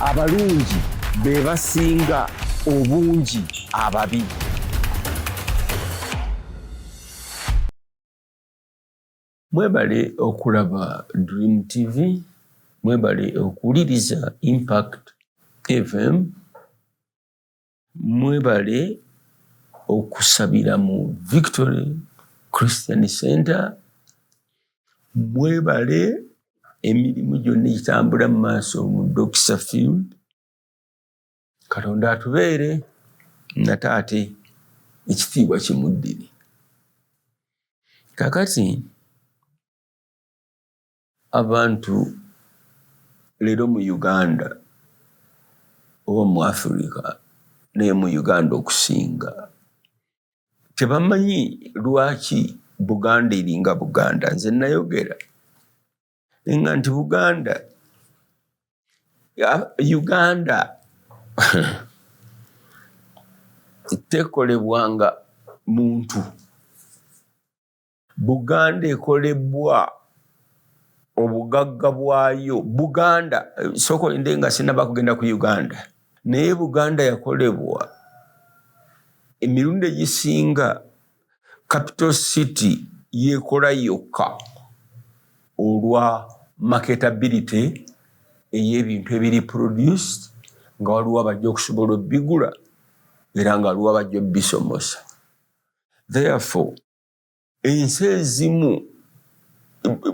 Abalungi be basinga obungi ababi. Mwebale okulaba Dream TV, mwebale okuwuliriza Impact FM, mwebale okusabira mu Victory Christian Center, mwebale emirimu gyonna egitambula mu maaso mu Doxa Field. Katonda atubeere nate ate ekitiibwa kimuddire. Kakati abantu leero mu Uganda oba mu Africa, naye mu Uganda okusinga, tebamanyi lwaki Buganda eringa Buganda. Nze nayogera nga nti Buganda, Uganda tekolebwanga muntu. Buganda ekolebwa obugagga bwayo. Buganda, sooka olinde nga sinnaba kugenda ku Uganda, naye Buganda yakolebwa emirundi egisinga capital city yeekola yokka olwa marketability ey'ebintu ebiri produced, nga waliwo abajja okusobola obbigula era nga waliwo abajja obbisomosa. Therefore ensi ezimu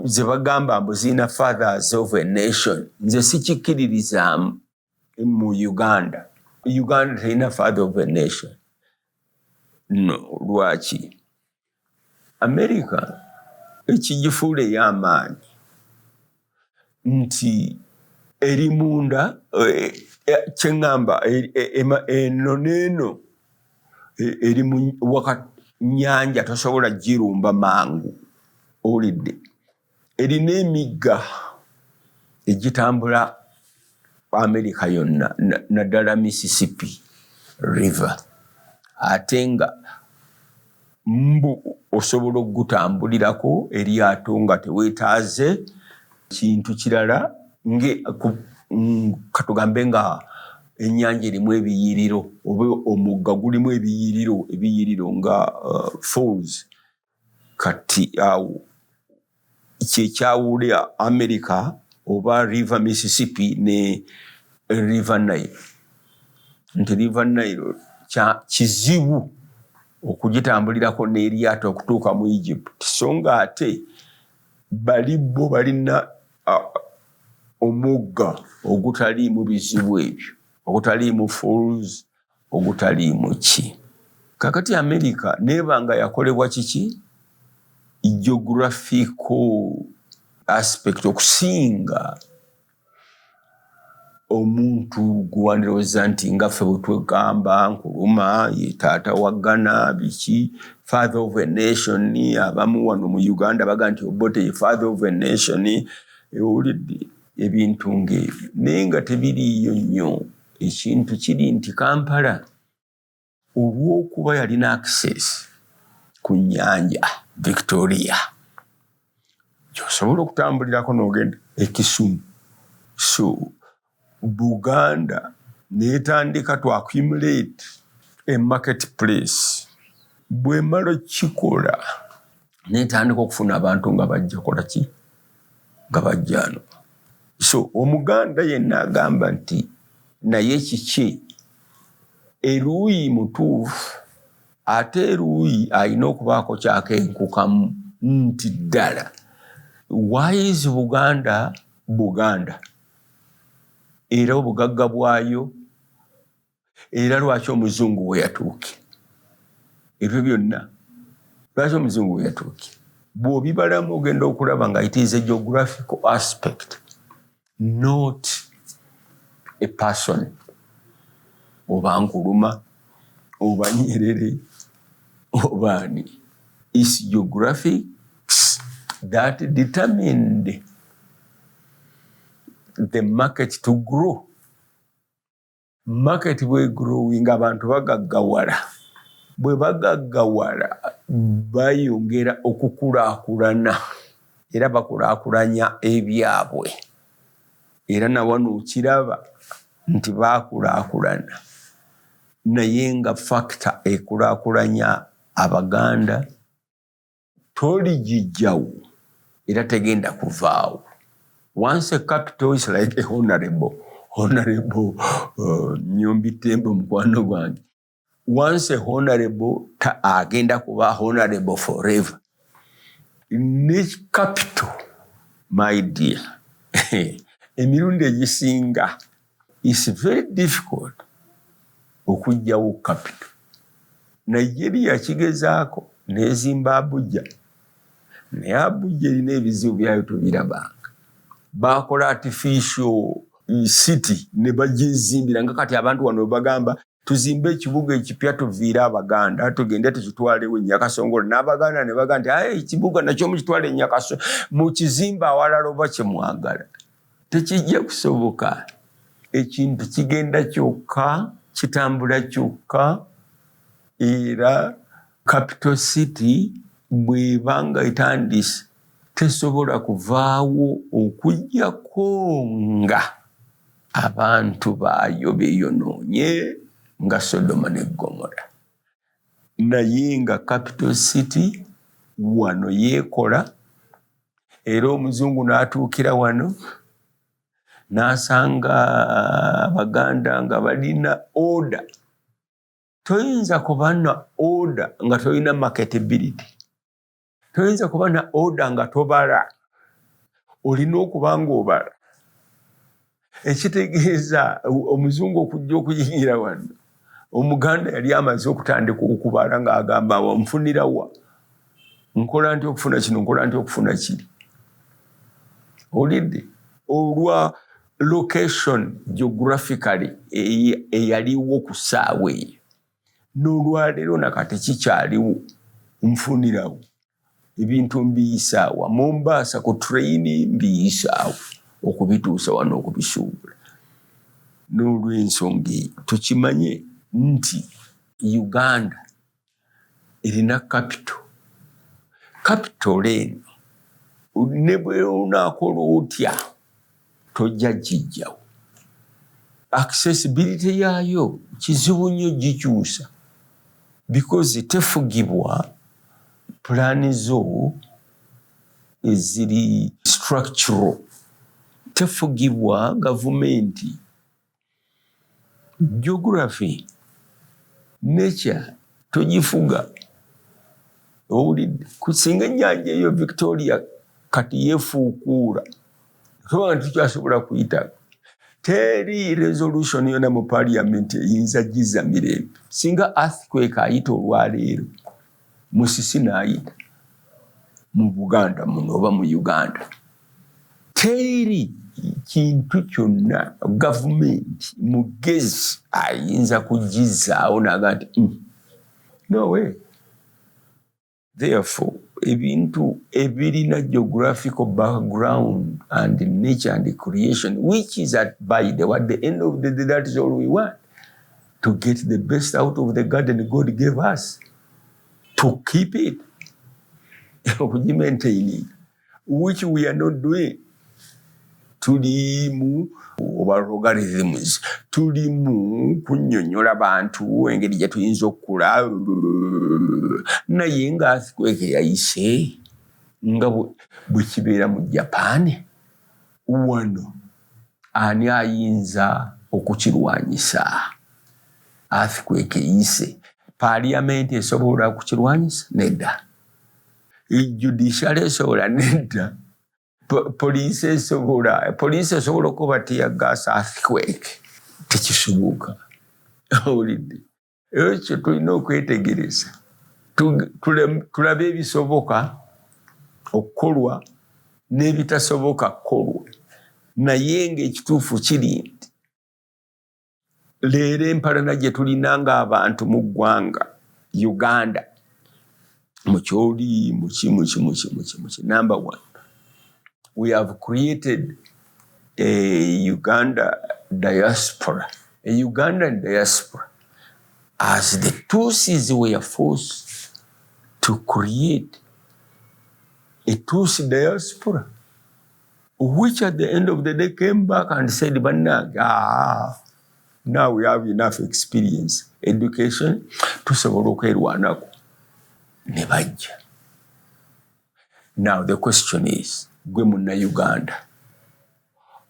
ze bagamba mbu zirina fathers of a nation, nze sikikkiririzaamu mu Uganda. Uganda terina father of a nation. No, lwaki? America ekigifuula ey'amaanyi nti eri munda, kyeŋŋamba eno n'eno eri mu nyanja, tosobola girumba mangu. Owulidde, erina emigga egitambula Amerika yonna, naddala Mississippi River, ate nga mbu osobola okugutambulirako eryato nga teweetaaze kintu kirala, katugambe nga ennyanja erimu ebiyiriro oba omugga gulimu ebiyiriro nga falls. Kati awo kyekyawula America oba River Mississippi ne River Nile, nti River Nile kizibu okugitambulirako n'eryato okutuuka mu Egypt, so nga ate bali bo balina omugga ogutaliimu bizibu ebyo, ogutaliimu falls, ogutaliimu ki. Kakati America neeba nga yakolebwa kiki? Geographical aspect okusinga omuntu gwewandirowooza nti nga ffe bwe twegamba Nkrumah ye taata wa Ghana, biki, father of a nation. Abamu wano mu Uganda baga nti Obote ye father of a nation. Owulidde, ebintu ng'ebyo, naye nga tebiriiyo nnyo. Ekintu kiri nti Kampala olw'okuba yalina access ku nnyanja Victoria gy'osobola okutambulirako n'ogenda e Kisumu, so Buganda n'etandika to accumulate a market place. Bw'emala okukikola n'etandika okufuna abantu nga bajja kola ki, nga bajja ano. So Omuganda yenna agamba nti naye kiki eruuyi mutuufu, ate eruuyi alina okubaako kyakenkukamu nti ddala why is Buganda Buganda, era obugagga bwayo, era lwaki omuzungu we yatuukira, ebyo byonna lwaki omuzungu we yatuukira. Bw'obibalamu ogenda okulaba nga it is a geographical aspect, not a person, oba Nkrumah oba Nyerere oba ani. Is geographics that determined the market to grow. Market bwe growing, abantu bagaggawala. Bwe bagaggawala bayongera okukulaakulana era bakulaakulanya ebyabwe. Era nawano okiraba Nti baakulaakulana, naye nga factor ekulaakulanya Abaganda toligijjawo era tegenda kuvaawo. Once a capital is like a honorable Nyombi Tembo, mukwano gwange, once a honorable agenda kuba honorable forever. Ne capital, my dear, emirundi egisinga is very difficult okuggyawo capital. Nigeria kigezaako nezimba Abuja, naye Abuja erina ebizibu byayo, tubirabanga. Bakola artificial city ne bagizimbira, nga kati abantu wano bagamba tuzimbe ekibuga ekipya, tuviire Abaganda, tugende tukitwalewo enyakasongolo. N'Abaganda ne bagamba nti, "Aye, ekibuga nakyo mukitwale enyakaso, mukizimbe awalala oba kyemwagala." Tekijja kusoboka. Ekintu kigenda kyokka, kitambula kyokka. Era capital city bw'ebanga etandise tesobola kuvaawo okuggyako nga abantu baayo beeyonoonye nga Sodoma ne Gomora. Naye nga capital city wano yeekola, era omuzungu n'atuukira wano n'asanga Abaganda nga balina order. Toyinza kuba na order nga tolina marketability, toyinza kuba na order nga tobala. Olina okuba nga obala. Ekitegeeza omuzungu okujja okuyingira wano, Omuganda yali amaze okutandika okubala ng'agamba, "Nfunirawa? Nkola nti okufuna kino? Nkola nti okufuna kiri?" Olidde olwa location geographically eyaliwo ku ssaawa eyo, n'olwaleero nakati kikyaliwo. Nfunirawo ebintu, mbiyisaawa Mombaasa ku train, mbiyisaawo okubituusa wano, okubisuubula. N'olwensonga eyo tukimanye nti Uganda erina capital. Capital eno ne bwe onaakola otya tojja gijjawo. Accessibility yaayo kizibu nnyo gikyusa because tefugibwa pulaani zo eziri structural, tefugibwa gavumenti. Geography, nature togifuga. Owulidde? Kusinga ennyanja eyo Victoria kati yeefuukuula, toba nga tukyasobola kuyita. Teri resolution yonna mu parliament eyinza giza mirembe. Singa earthquake ayita olwaleero, musisi n'ayita mu Buganda muno oba mu Uganda, teri kintu kyonna gavumenti mugezi ayinza kugizaawo naga nti, no way." Therefore ebintu ebirina geographical background and nature and creation, which is at by the, at the end of the day, that is all we want, to get the best out of the garden God gave us, to keep it, okugimaintaining, which we are not doing. Tulimu oba logarithms, tulimu kunnyonnyola bantu engeri gye tuyinza okukula, naye nga earthquake yayise nga bwe kibeera mu Japan wano, ani ayinza okukirwanyisa? Earthquake eyise, parliament esobola kukirwanyisa? Nedda. Judiciary esobola? Nedda. Poliisi esobola? Poliisi esobola okuba teargas earthquake? Tekisoboka. Owulidde? Ekyo tulina okwetegereza, tulabe ebisoboka okukolwa n'ebitasoboka kukolwa. Naye ng'ekituufu kiri nti leero empalana gye tulina ng'abantu mu ggwanga Uganda, mukyoli, muki, muki, muki, muki, muki, number one, we have created a Uganda diaspora, a Ugandan diaspora, as the Tutsis were forced to create a Tutsi diaspora, which at the end of the day came back and said, "Bannange, ah, Now we have enough experience, education, tusobola okwerwanako, ne bajja. Now the question is, gwe Munnayuganda,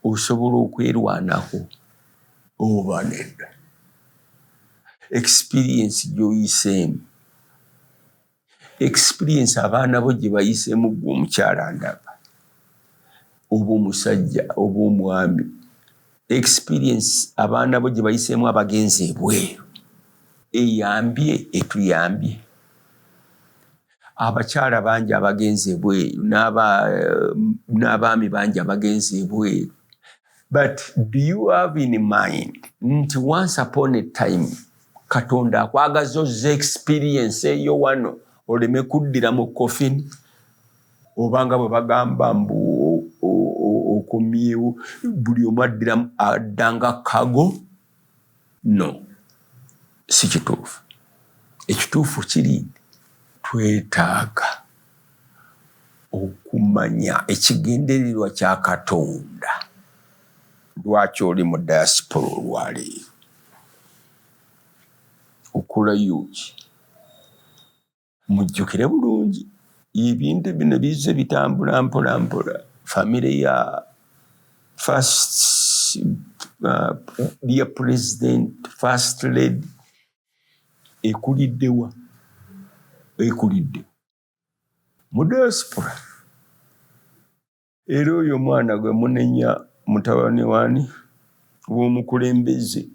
osobola okwerwanako oba nedda? Experience gy'oyiseemu, experience abaana bo gye bayiseemu, gwe omukyala ndaba, oba omusajja oba omwami, experience abaana bo gye bayiseemu abagenzi ebweru, eyambye, etuyambye? Abakyala bangi abagenzi ebweru n'abaami bangi abagenzi ebweru, but do you have in mind nti once upon a time Katonda akwagaza ozza experience eyo wano, oleme kuddira mu coffin, obanga bwe bagamba mbu okomyewo, buli omu addira addanga kago? No, si kituufu. Ekituufu kiri, twetaaga okumanya ekigendererwa kya Katonda lwaki oli mu diaspora olwaleero. Okolayo ki? Mujjukire bulungi, ebintu bino bizze bitambula mpola mpola. Famire ya first ya president, first lady, ekuliddewa? Ekulidde mu diaspora. Era oyo omwana gwe munenya, mutabani wani w'omukulembeze,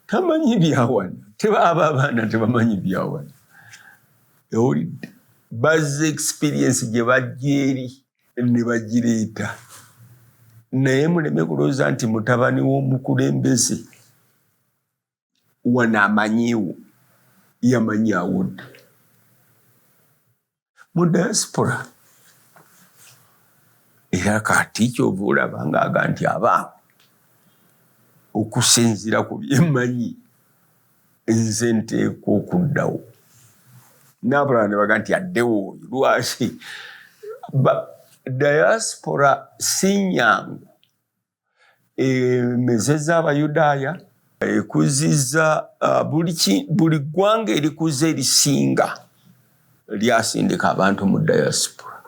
tamanyi byawana. Aba abaana tebamanyi byawana. Owulidde? Bazza experience gye bajja eri ne bagireeta, naye muleme kulowooza nti mutabani w'omukulembeze wano amanyiiwo. Yamanyi awodde mu diaspora. Era kati kyova olaba ngaaga nti abange, okusinziira ku byemmanyi, nze nteekwa okuddawo. N'abalala ne baga nti addewo oyo. Lwaki diaspora si nyangu? Emezeza Abayudaaya, ekuzizza buli ggwanga erikuza erisinga lyasindika abantu mu diaspora.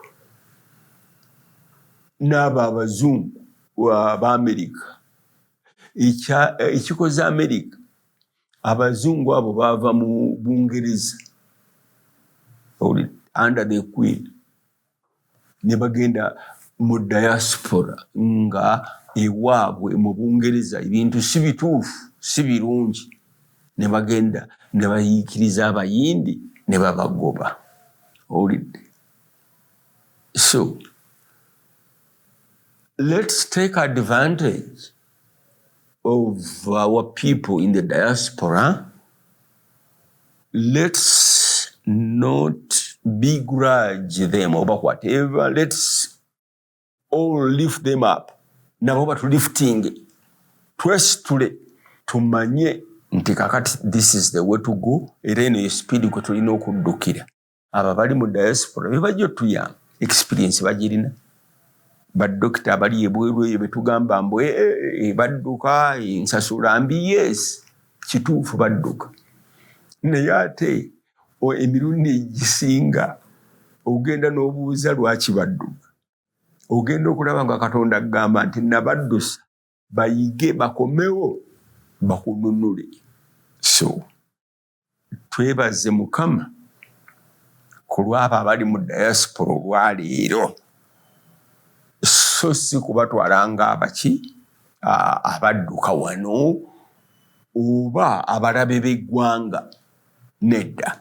N'abo abazungu ab'Amerika, ekikoze Amerika, abazungu abo baava mu Bungereza under the Queen, ne bagenda mu diaspora nga ewaabwe mu Bungereza ebintu si bituufu, si birungi, ne bagenda ne bayiikiriza Abayindi ne babagoba. Owulidde? So let's take advantage of our people in the diaspora. Let's not begrudge them oba whatever. Let's all lift them up, nabo batulifting, twesitule, tumanye nti kakati this is the way to go. Era eno ye speed kwe tulina okuddukira. Abo abali mu diaspora bebajja otuyamba, experience bagirina. Badokita abali ebweru eyo betugamba mbu eh, eh, eh, badduka ensasula mbi, yes, kituufu badduka, naye ate emirundi egisinga ogenda n'obuuza lwaki badduka, ogenda okulaba nga Katonda agamba nti nabaddusa bayige, bakomewo bakununule. So twebaze Mukama ku lwabo abali mu diaspora olwaleero, so si kubatwala nga abaki abadduka wano oba abalabe b'eggwanga. Nedda,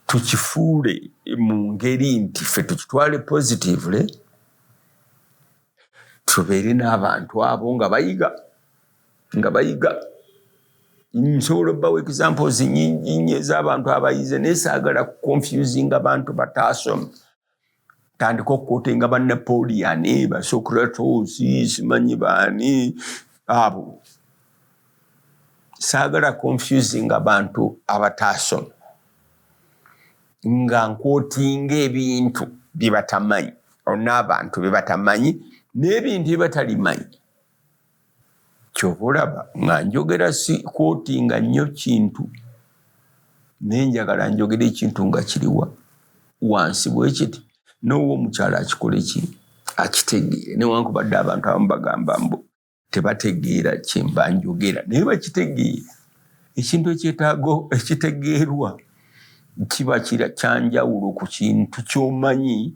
tukifuule mu ngeri nti ffe tukitwale positively, tubeere n'abantu abo nga bayiga, nga bayiga. Nsobola obbawa examples nyingi nnyo ez'abantu abayize, naye saagala kuconfusinga abantu bataasoma. Tandika okuquotinga ba Napoleon, ba Socrates, simanyi baani abo. Saagala confusing abantu abataasoma nga nquotinga ebintu bye batamanyi, n'abantu bye batamanyi, n'ebintu bye batalimanyi. Kyova olaba nga njogera si quotinga nnyo kintu, naye njagala njogera ekintu nga kiriwa wansi bwe kiti, n'owa omukyala akikole ki akitegeere, newankubadde abantu abamu bagamba mbu tebategeera kyemba njogera, naye bakitegeera. Ekintu ekyetaago ekitegeerwa kiba kyanjawulo ku kintu ky'omanyi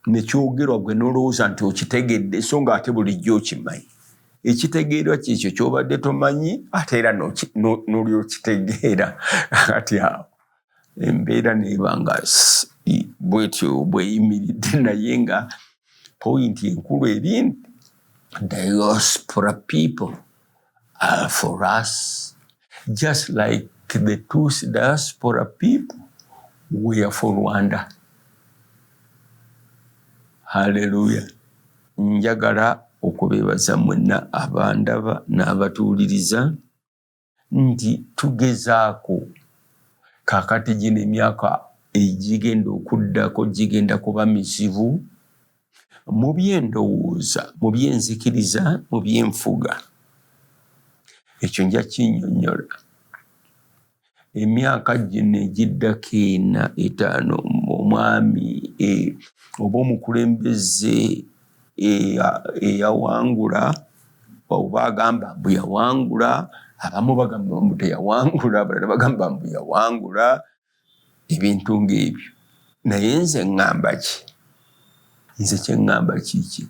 ne kyogerwa gwe n'olowooza nti okitegedde, so nga ate bulijjo okimanyi. Ekitegeerwa kyekyo ky'obadde tomanyi ate era n'olyokitegeera. Kati awo embeera neeba nga bwetyo bweyimiridde, naye nga point enkulu eri nti diaspora people are for us, just like the Tutsi diaspora people were for Rwanda. Hallelujah. Njagala okubeebaza mwenna abandaba n'abatuwuliriza nti tugezaako. Kaakati gino emyaka egigenda okuddako gigenda kuba mizibu mu byendowooza, mu byenzikiriza, mu byenfuga. Ekyo nja kinnyonnyola. Emyaka gino egiddako 4, 5, omwami oba omukulembeze eyawangula, oba agamba mbu yawangula, abamu bagamba mbu teyawangula, abalala bagamba mbu yawangula, ebintu ng'ebyo. Naye nze ŋŋamba ki? Nze kye ŋŋamba kiki?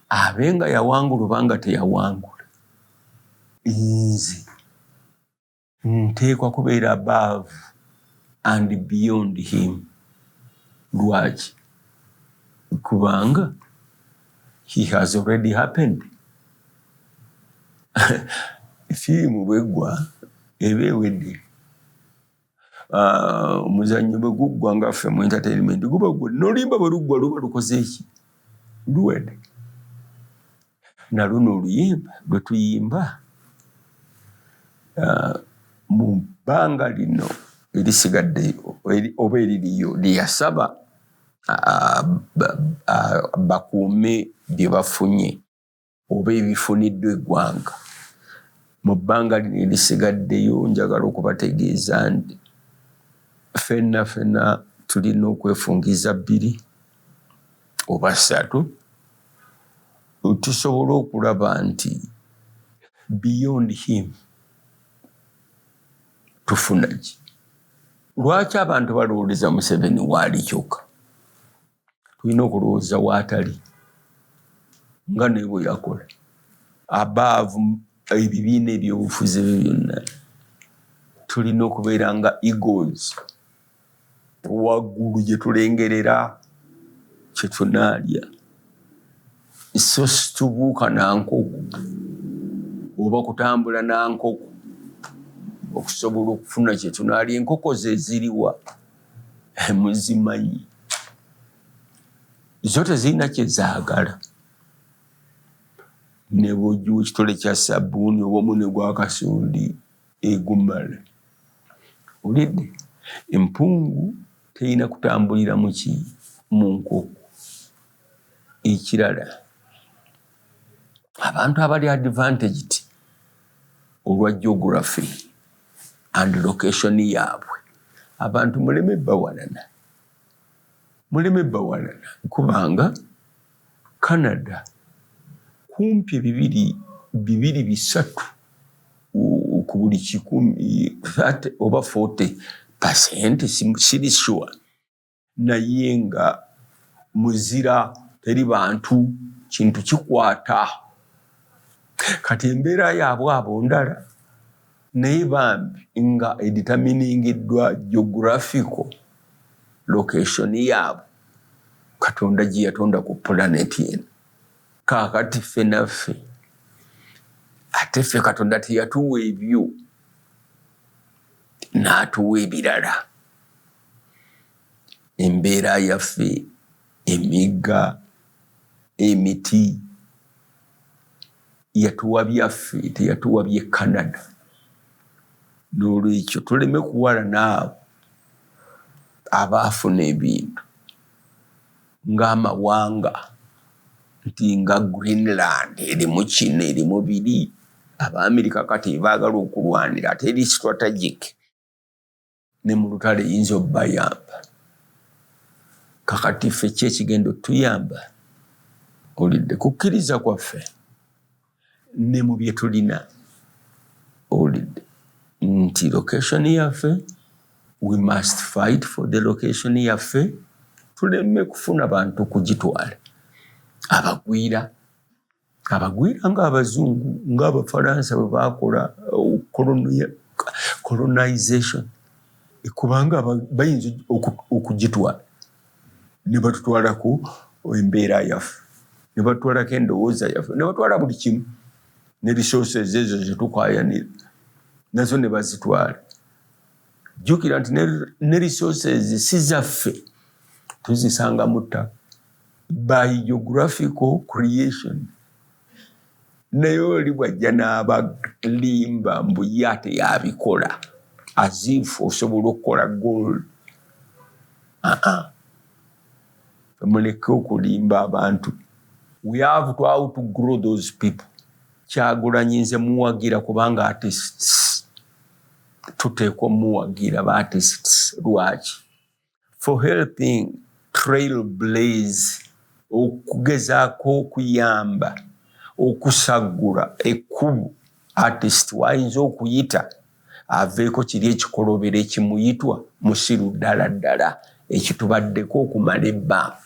Abe nga yawangula oba nga teyawangula, nze nteekwa kubeera above and beyond him. Lwaki? Kubanga he has already happened. Firimu bweggwa eba ewedde. Omuzannyo bwe guggwa nga ffe mu entertainment guba gwe n'oluyimba bwe luggwa luba lukoze ki? Luwedde. Na luno oluyimba lwe tuyimba mu bbanga lino erisigadde oba eririyo lyeyasaba bakuume bye bafunye oba ebifuniddwa eggwanga. Mu bbanga lino erisigaddeyo njagala okubategeeza nti ffenna ffenna tulina okwefungiza 2 oba 3, tusobole okulaba nti beyond him tufuna ki. Lwaki abantu balowooza Museveni waali kyokka? Tulina okulowooza waatali nga naye bwe yakola above ebibiina ebyobufuzi ebyo byonna. Tulina okubeera nga eagles waggulu gye tulengerera kye tunaalya, so situbuuka na nkoko oba kutambula na nkoko okusobola okufuna kye tunaalya. Enkoko ze ziriwa muzimanyi, zo tezirina kye zaagala. Ne bw'ogiwa ekitole kya sabbuuni oba omunwe gwa kasooli egumala. Olidde empungu terina kutambulira mu ki? Mu nkoko. Ekirala, abantu abali advantaged olwa geography and location yaabwe, abantu muleme bawalana, muleme bawalana, kubanga Canada kumpi 2 2 3 ku buli 100, 30 oba 40%, siri sure, naye nga muzira, teri bantu, kintu kikwata. Kati embeera yaabwe abo ndala, naye bambi nga edeterminingiddwa geographical location yaabwe Katonda gye yatonda ku planet eno. Kaakati ffe naffe ate ffe Katonda teyatuwa ebyo, n'atuwa ebirala. Embeera yaffe, emigga, emiti, yatuwa byaffe, teyatuwa by'e Canada. N'olwekyo tuleme kuwala n'abo abaafuna ebintu ng'amawanga. Nti nga Greenland erimu kino, erimu biri, Abaamerika kati baagala okulwanira, ate eri strategic ne mu lutalo eyinza obbayamba. Kakati ffe ki ekigenda otuyamba? Olidde kukkiriza kwaffe ne mu bye tulina, olidde nti location yaffe, we must fight for the location yaffe, tuleme kufuna bantu kugitwala abagwira, abagwira ng'Abazungu, ng'Abafalansa bwe bakola colonization, kubanga bayinza okugitwala ne batutwalako embeera yaffe, ne batutwalako endowooza yaffe, ne batwala buli kimu, ne resources ezo zetukayanira nazo ne bazitwala. Jjukira nti ne resources si zaffe, tuzisanga mu ttaka by geographical creation. Naye oli bwajja n'abalimba mbu ye ate yabikola, as if osobola okukola gold. Aa, muleke okulimba abantu. We have to how to grow those people. Kyagulanyi nze muwagira kubanga artists tuteekwa muwagira ba artists. Lwaki? For helping trailblaze, okugezaako okuyamba okusaggula ekkubo artist wayinza okuyita aveeko kiri ekikolobero ekimuyitwa musiru ddala ddala ekitubaddeko okumala ebbanga.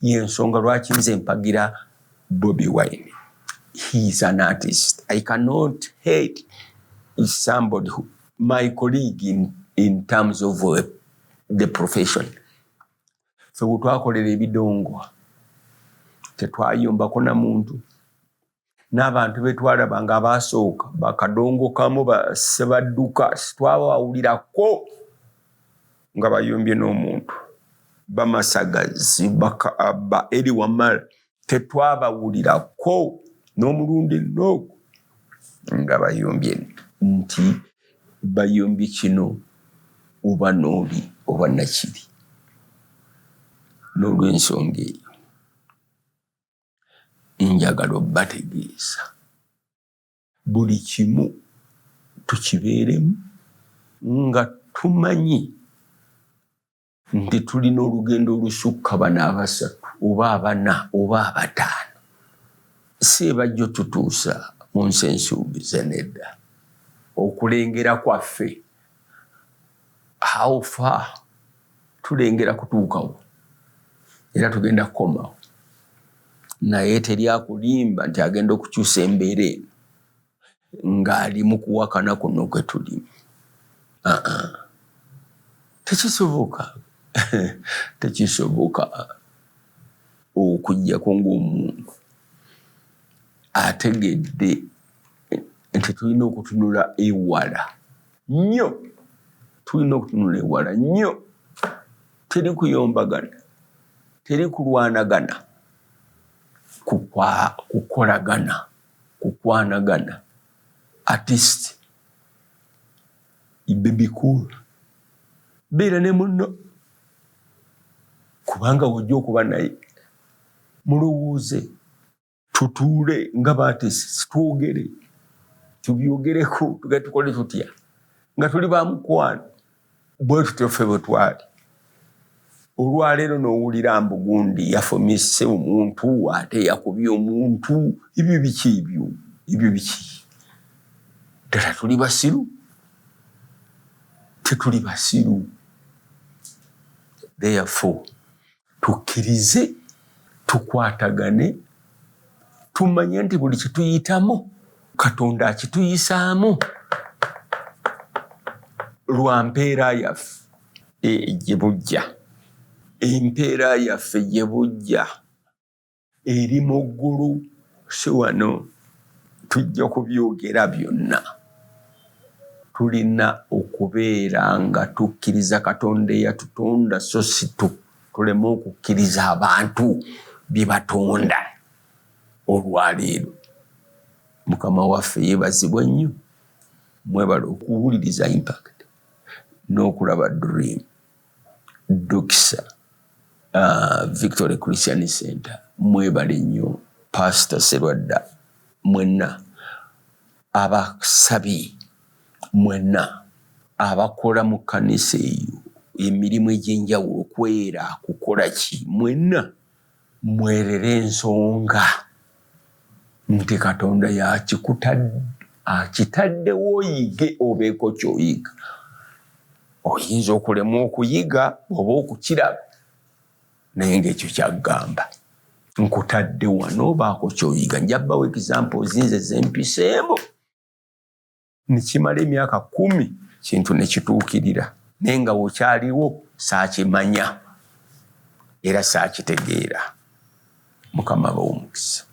Yensonga lwaki nze mpagira Bobi Wine. He is an artist. I cannot hate somebody who, my colleague in terms of the profession. Fe bwe twakolera ebidongo tetwayombako na muntu, n'abantu betwalaba nga abasooka bakadongo kamu basebadduka twabawulirako nga bayombye n'omuntu, bamasagazi ba eri wamala tetwabawulirako n'omulundi n'ogwo nga bayombye, nti bayombye kino oba n'oli oba nakiri. N'olw'ensonga eyo njagala obbategeeza buli kimu tukibeeremu nga tumanyi nti tulina olugendo olusukka bano abasatu oba abana oba abataano, si ebajjo tutuusa mu nsi ensuubize. Nedda, okulengera kwaffe, how far tulengera kutuukawo era tugenda kukomawo, naye teri akulimba nti agenda okukyusa embeera eno ng'ali mu kuwakana kuno kwe tulimu. Tekisoboka, tekisoboka, okuggyako ng'omuntu ategedde nti tulina okutunula ewala nnyo, tulina okutunula ewala nnyo. Teri kuyombagana, teri kulwanagana, kukolagana, kukwanagana. Artist Bebe Cool, beera ne munno kubanga wojja okuba naye. Mulowooze, tutuule nga ba artist, twogere, tubyogereko, tuge tukole tutya nga tuli bamukwano bwe tutyo ffe bwe twali. Olwaleero n'owulira mbu gundi yafumise omuntu, ate yakubye omuntu. Ebyo biki? Ebyo biki ddala? Tuli basiru? Tetuli basiru. Therefore tukkirize, tukwatagane, tumanye nti buli kyetuyitamu Katonda akituyisaamu lwa mpeera yaffe gye bujja. Empeera yaffe gye bujja eri mu ggulu, si wano. Tujja kubyogera byonna. Tulina okubeera nga tukkiriza Katonda eyatutonda, so si tuleme okukkiriza abantu bye batonda olwaleero. Mukama waffe yeebazibwa nnyo. Mwebale okuwuliriza Impact n'okulaba Dream Dokisa Victory Christian Center. Mwebale nnyo. Pasita Serwadda, mwenna abasabi, mwenna abakola mu kkanisa eyo emirimu egy'enjawulo, kwera kukola ki, mwenna mwerere ensonga nti Katonda akitaddewo oyige, obeeko ky'oyiga. Oyinza okulemwa okuyiga oba okukiraba, naye ng'ekyo kyaggamba nkutadde wano obaako ky'oyiga. Njabbawo examples nze zempiseemu nekimala emyaka 10 kintu nekituukirira, naye nga wokyaliwo saakimanya era saakitegeera. Mukama abawe omukisa.